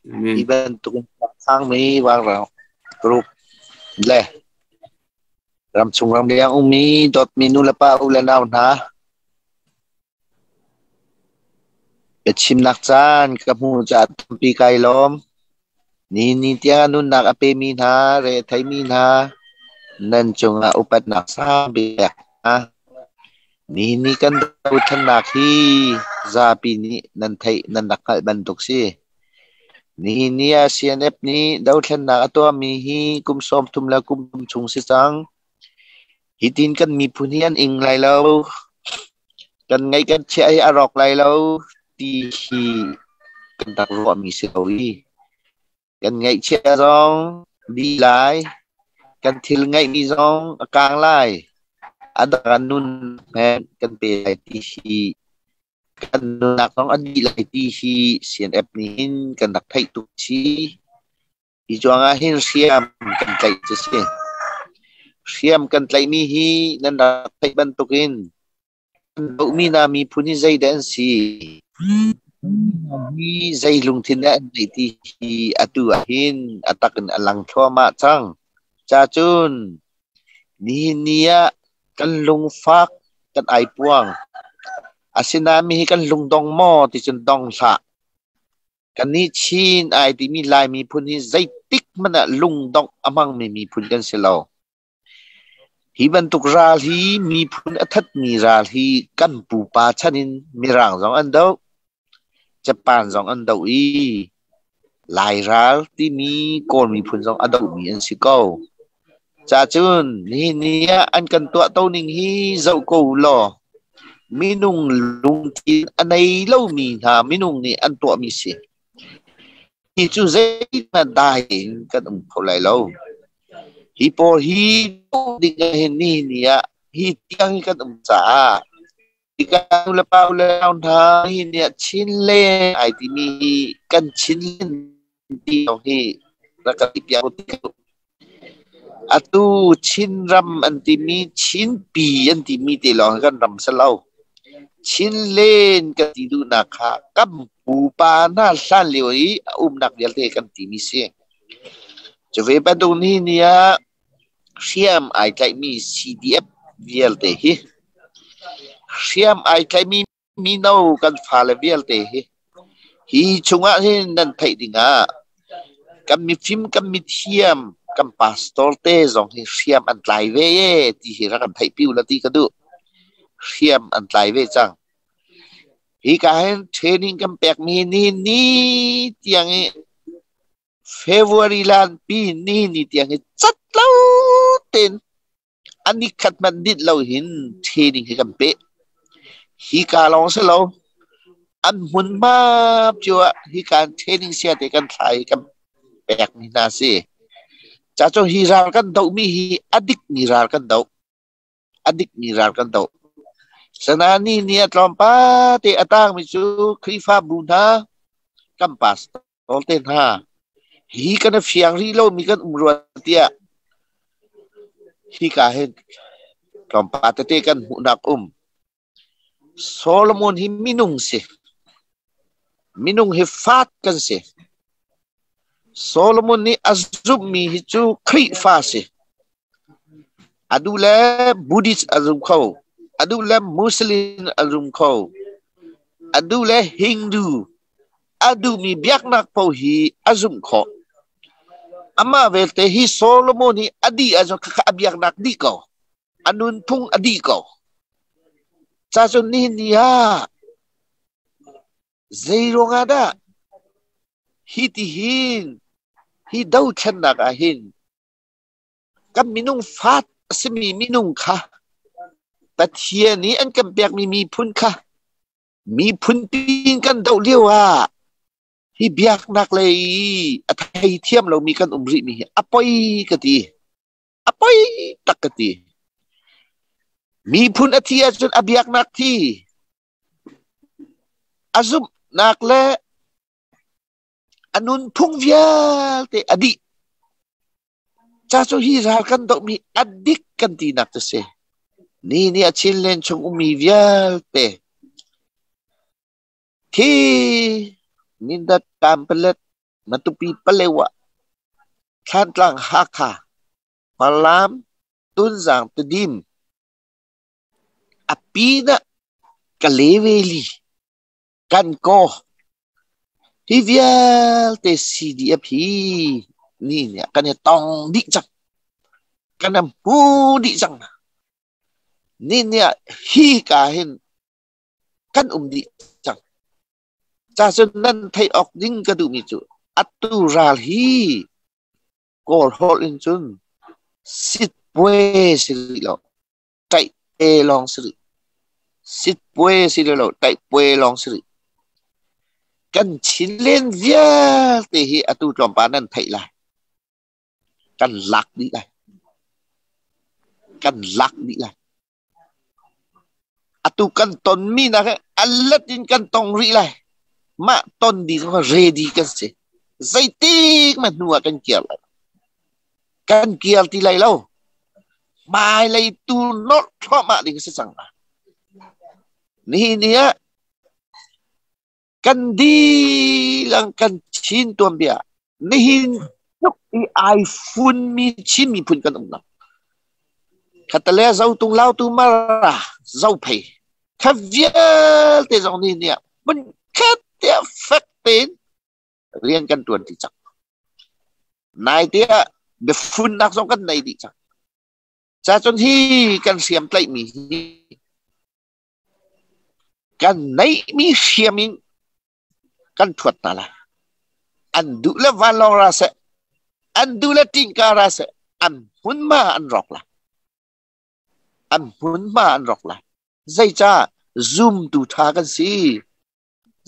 Hi bantuk in sangmi Vangrang Group le ramchung ramleng ummi dawtmi nulepa u le nau hna, biachimnak caan ka hmuh caah tampi kai lawm. Nihin ni tiang nunnak a pemi hna, re a theimi hna, nan cungah upatnak sang bik hna. Nihin ni kan dothlennak hi zapi nih nan theih nan rak hngalh bantuk si. Nihin ni ah CNF nih dothlennak a tuahmi hi kum 30 le kum thum chung si cang. Hitin kan miphun hi an ing lai lo. Kan ngeih kan chiah hi a rawk lai lo ti hi kan rak ruahmi si lo i kan ngeihchiah zong dih lai, kan thil ngeihmi zong a kang lai, a dang an nun he kan pe lai ti hi kan nunnak zong a dih lai ti hi CNF nih hin kan rak theih tuk si. Hi ruangah hin hriam kan tlaih cu si. Hriam kan tlaihmi hi nan rak theih bantukin kan dohmi hna miphun hi zeidah an si? Hi zei lungthin dah an ngeih ti hi atu ah hin a tak in a lang thluahmah cang. Cacun nihin ni ah kan lungfak kan ai puang. Asinain mi hi kan lungdong maw ti cun dong hlah. Kannih Chin ai timi Lai miphun hi zeitik hmanh ah lungdongh a hmangmi miphun kan si lo. Hi bantuk ral hi miphun a thatmi ral hi kan pupa chan in Mirang zong an doh, Japan zong an doh i Lai ral timi Kawl miphun zong a dohmi an si ko. Cacun nihin ni ah an kan tuahto ning hi zoh ko u law minung lungthin a nei lomi hna minung nih an tuahmi si. Hi cu zeihmanh dai in kan um kho lai lo. Hi pawl hi ding ah hin nihin ni ah hi tiang hi kan um caah hika nu le pa le nau hna hi ni ah Chinland ai timi hi kan Chinland ti lawng hi rak kan piak u ti Atu Chinram an timi Chinpi an timi te lawng hi kan ram si lo. Chinlen kan ti duhnak kha kan pupa hna hlan lio i a umnak vialte kan timi si. Cu ve bantuk ni ni ah hriam ai tlaihmi CDF vialte hi hriam ai tlaihmi mino kan fale vialte hi hi chungah hin nan theih dingah kan mifim kan mithiam kan pastor te zong hi hriam an tlai ve ye ti hi rak kan theih piu la ti ka duh. Hriam an tlai ve cang. Hi ka hin training kan pek mi ni ni tiang i February lan pi ni ni tiang hi cat lo ten An i khat hmanh dinh lo hin training hi kan peh. Hika lawng si lo, an hmunhma cio ah hika in training sia te kan thla i kan pekmi hna si. Ca cu hi ral kan dohmi hi a dikmi ral kan doh. A dikmi ral kan doh. Sanani ni a tlawmpal te a tangmi cu Khrihfabu hna, kan pastor te hna, hi kan i fiang rih lomi kan um rua tiah hika hin tlawmpal tete kan hmuhnak um. Solomon hi minung si. Minung hi fat kan si. Solomon nih a zumhmi hi cu Khrihfa si. A duh le Buddhist a zum kho. A duh le Muslim a zum kho. A duh le Hindu. A duhmi biaknak paoh hi a zumh khawh. Amah vialte hi Solomon hi a dih ahcun khakha a biaknak dih ko. A nunphung a dih ko. Ca cun nihin ni ah Zeiruang ah dah hi ti hin hi dothlennak ah hin kan minung fat a simi minung kha Pathian nih an kan pekmi miphun kha miphun pin kan doh lio ah hi biaknak lei i a theithiam lomi kan um rihmi hi a poi ka ti. A poi tak ka ti. Miphun a thi ahcun a biaknak thi A zumhnak le a nunphung vialte a dih. Ca cu hi ral kan dohmi a dik kan tinak cu si. Ni nih a Chinland chung ummi vialte khi Mindat Kanpalet. Matupi Palewa, Thlantlang Hakha, Falam, Tunzang Tedim, a pinah Kaleveli, Kankaw, hi vialte CDF hi ni nih kan i tong dih cang. Kan i hmu dih cang. Ni nih hi ka hin kan um dih cang. Ca cun nan theih awk ding ka duhmi cu atu ral hi Kawl holh in cun sitpue si rih lo, ṭaihte lawng si rih. Sitpue si rih lo, ṭaihpue lawng si rih. Kan Chinland vialte hi atu tlawmpal nan theih lai. Kan lak dih lai. Kan lak dih lai. Atu kan tonmi nak hi a let in kan tong rih lai. Mah ton dih zong ready kan si. Zeitik hmanh hnu ah kan kir lai. Kan kir ti lai lo. Hmailei tu nolh thluahmah ding si cang. Nihin ni ah kan dilang kan Chin tuanbia nihin tluk i ai funmi Chin miphun kan um lo. Khatale zotung lautu mara zophei kha vialte zong ni nih hmun khat tiah fek tein rian kan tuan ti cang. Nai tiah biafunnak zong kan nei dih cang. Ca cun hi kan hriam tlaihmi hi Kan neihmi hriam in kan ṭhuat hna lai. An duh le vanlawng ra seh, an duh le ṭingka ra seh, an hmunhma an rawk lai. An hmunhma an rawk lai. Zeicah zumtu ṭha kan si?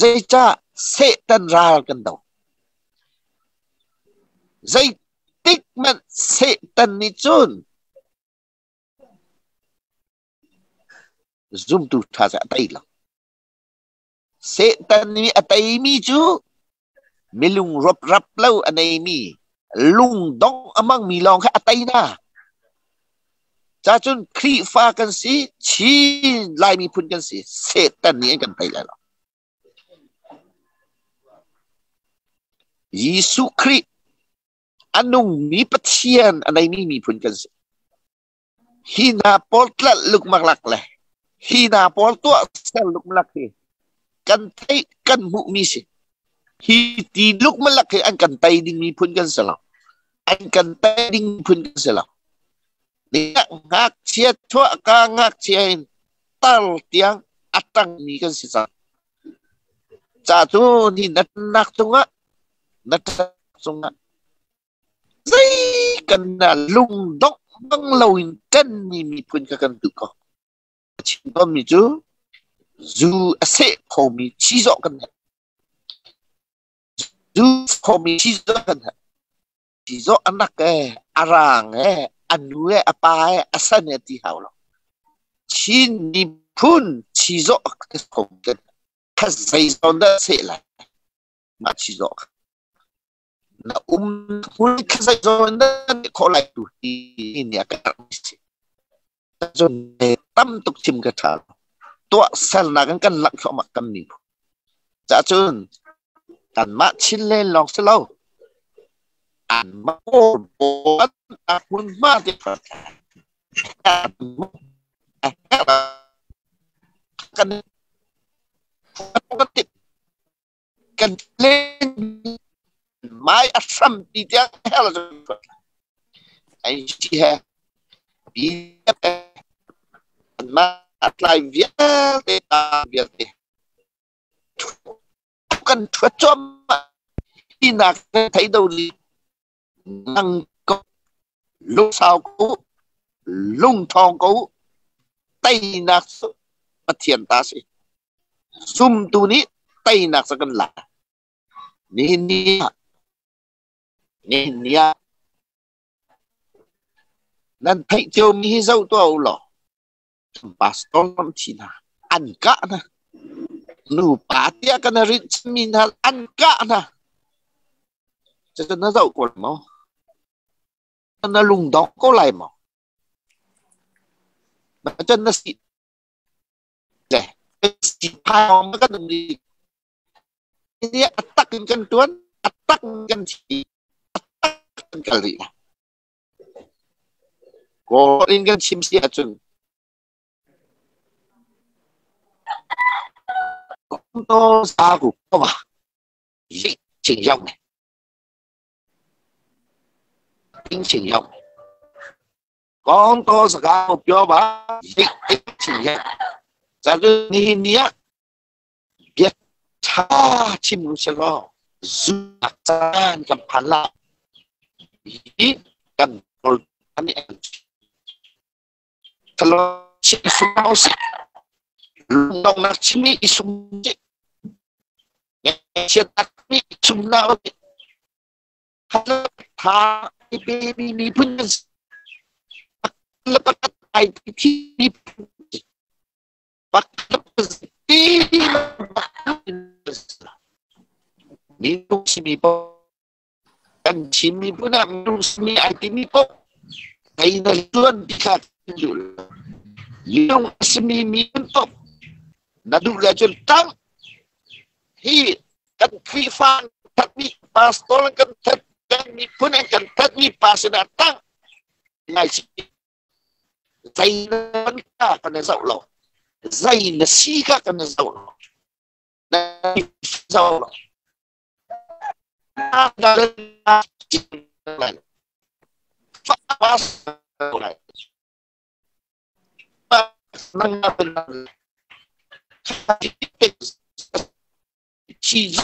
Zeicah Satan ral kan do? Zeitik hmanh Satan nih cun Zumtu ṭha cu a tei lo. Satan nih a teimi cu milung ruprap lo a neimi, lungdong a hmangmi lawng kha a tei hna. Cacun Khrihfa kan si, Chin Lai miphun kan si, Satan nih an kan tei lai lo. Jesuh Khrih a nungmi Pathian a neimi miphun kan si. Hi hna pawl tlalh lukmalak le hi hna pawl tuahser lukmalak hi kan theih kan hmuhmi si. Hi ti lukmalak hi an kan tei dingmi phun kan si lo. An kan tei ding phun kan si lo. Ngakchia chuahka ngakchia in tar tiang a tangmi kan si cang. Ca cu ni na nak cungah na cungah Zei kan lungdongh bang loin ṭanmi miphun kha kan duh ko. A chim tawnmi cu zu a seh khomi chizawh kan herh. Zu khomi chizawh kan herh. Chizawh a nak ee, a raang ee, a nu ee, a pa ee, a san ee ti hau lo. Chin miphun chizawh a kho kan kha zei zawn dah seh lai? Mah chizawh kha. Na um hmun kha zeizawn na nih khawh lai tu hi ni a ka si. Cun tam tuk chim ka ṭha lo. Tuah sernak in kan langh thluahmah kan miphun. Cahcun kanmah Chinland lawng si lo. Anmah Kawl pawl an hmunhma te kan kan len mai a hram ti tiang hell ai si he bi ma tlai vialte ta vialte kan thuat chom hi nak thei do li nang ko lung sau ko lung thong ko teinak Pathian ta si Zumtu nih teinak cu kan la. Nihin ni ah nihin ni ah nan theih ciomi hi zoh tuah u law pastor ram thi hna an kah hna. Nupa tiah kan rinh chimmi hna an kah hna. Cucu na zoh ko maw? Na lungdong ko lai maw? Macun na si le si phai kan um ni a tak in kan tuan. A tak kan thi, a tak kan kal rih la. Kawl in kan chim si ahcun to sa ku ko ba yi ching yong ne ting ching yong ကောင်းတော့စကားကိုပြောပါရိတ်အိတ်ချင်ရဇာကနီနီယာပြချာချင်လို့စလောဇူအန်ကဖလာဒီကန်ပေါ်အန်ကလောချစ်ဆုမောစီလုံတော့နာချမီဆုမချစ်တမီဆုနာဟာဟာဘီဘီမီဖွင့် lepat IT minung simi po kan chimi po na minung simi IT mi po kay na luan bikat minung simi mi po na du la chun tang hi kan krifan tat mi pastor kan tat kan mi pun kan tat mi pastor tang ngai dây ka kan zau lo dây na si ka kan zau lo na zau lo na da la fa pa nang na chi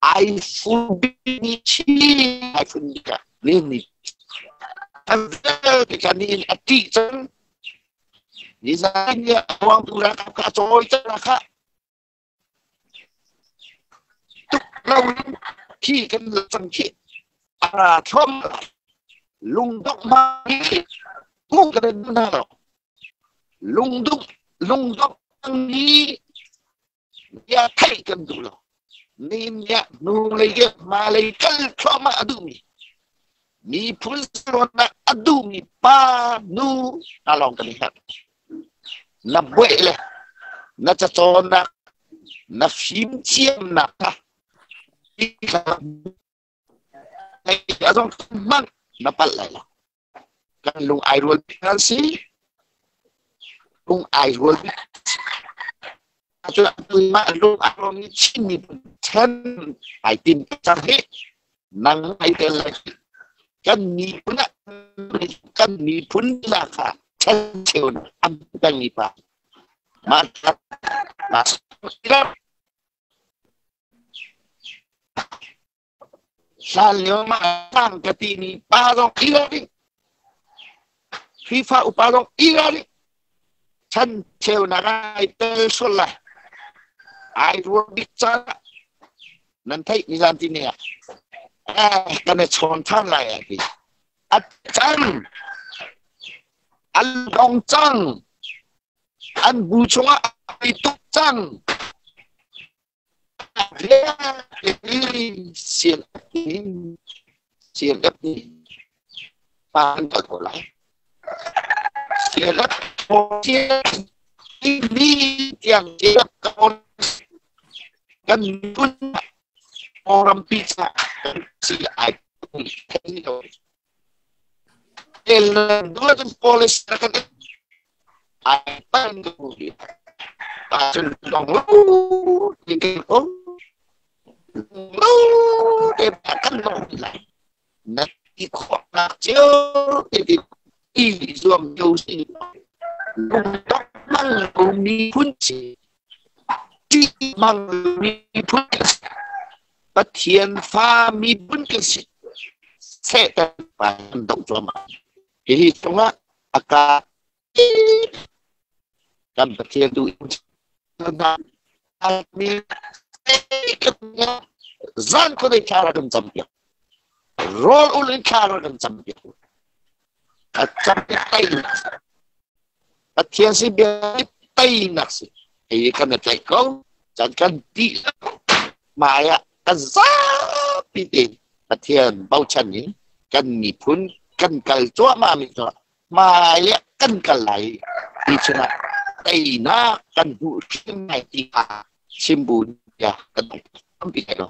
ai phun chi ai phun ka ni ni kan ni ati chan ni za ni awang tu ra ka choi cha ra kha tuk lau khi kan chang khi à thom lung dok ma ku ka den na lo lung duk lung dok ni ya thai kan du lo ni ya nu le ge ma le kal thom ma adu mi mi phun ro na adu mi pa nu na long kan hat na bwe le na cha cho na na phim chiam na ka ai azong bang na pal lai la kan lung ai rual kan si lung ai rual chu ma lung ai rual ni chin mi chen ai tin chang he nang ai tel lai kan mi phun kan mi phun la kha chen cheu am kan mi pa ma ma sa lio ma sang ka ti ni pa dong ira ni FIFA upa dong ira ni chan cheu na ai tel sol la ai ru bi cha nan thai ni zan ti ne a kan chon than lai a ti at chan an dong chang an bu chunga ai tu chang sian sian ấp đi pan ko lai sian ấp sian đi tiang sian kon kan pun orang pizza si ai el dua tu polis kan ai pan tu ta dong lu thì cái ốm lu để kan lo lại na ti kho na chiếu thì y ruộng nhiều gì lung tóc mang lung mi phun chỉ chi mang mi phun Pathian fa mi phun cái gì sẽ ta phải động cho mà thì trong á aka kan Pathian tu na mi zan ko dei chara kan champion roll ulin chara kan champion a champion tai Pathian si bia tai nak si ei kan na tai ko chan kan ti maya Kan zapi te Pathian bochan in kan miphun kan kal cuahmah mi cu hmai le kan kal lai ti chungah teinak kan hmuh hrim lai ti kha chim bu ya kan tampi lo.